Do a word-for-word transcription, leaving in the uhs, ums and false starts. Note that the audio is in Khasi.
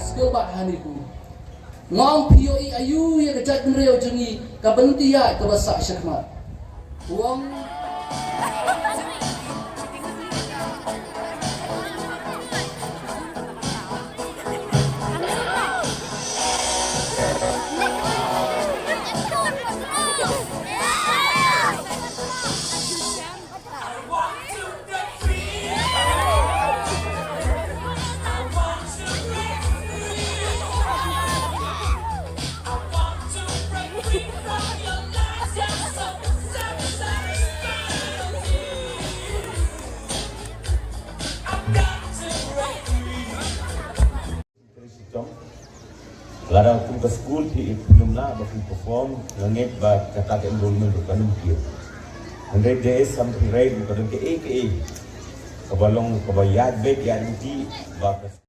Skill ba hani ku. Ngong phi ïohi aïu ïa ka jaitbynriew jong ngi ka ban ïaid kaba sah shakhmat. Wang. Lada kum ka skul phi, phi nym lah ba phi perform, nga ngeit ba kata ka enrollment ruh kan ym kiew. Hynrei dei sam phi rai ruh ka don kaei kaei kaba long kaba ïaid beit ïaid lynti ba ka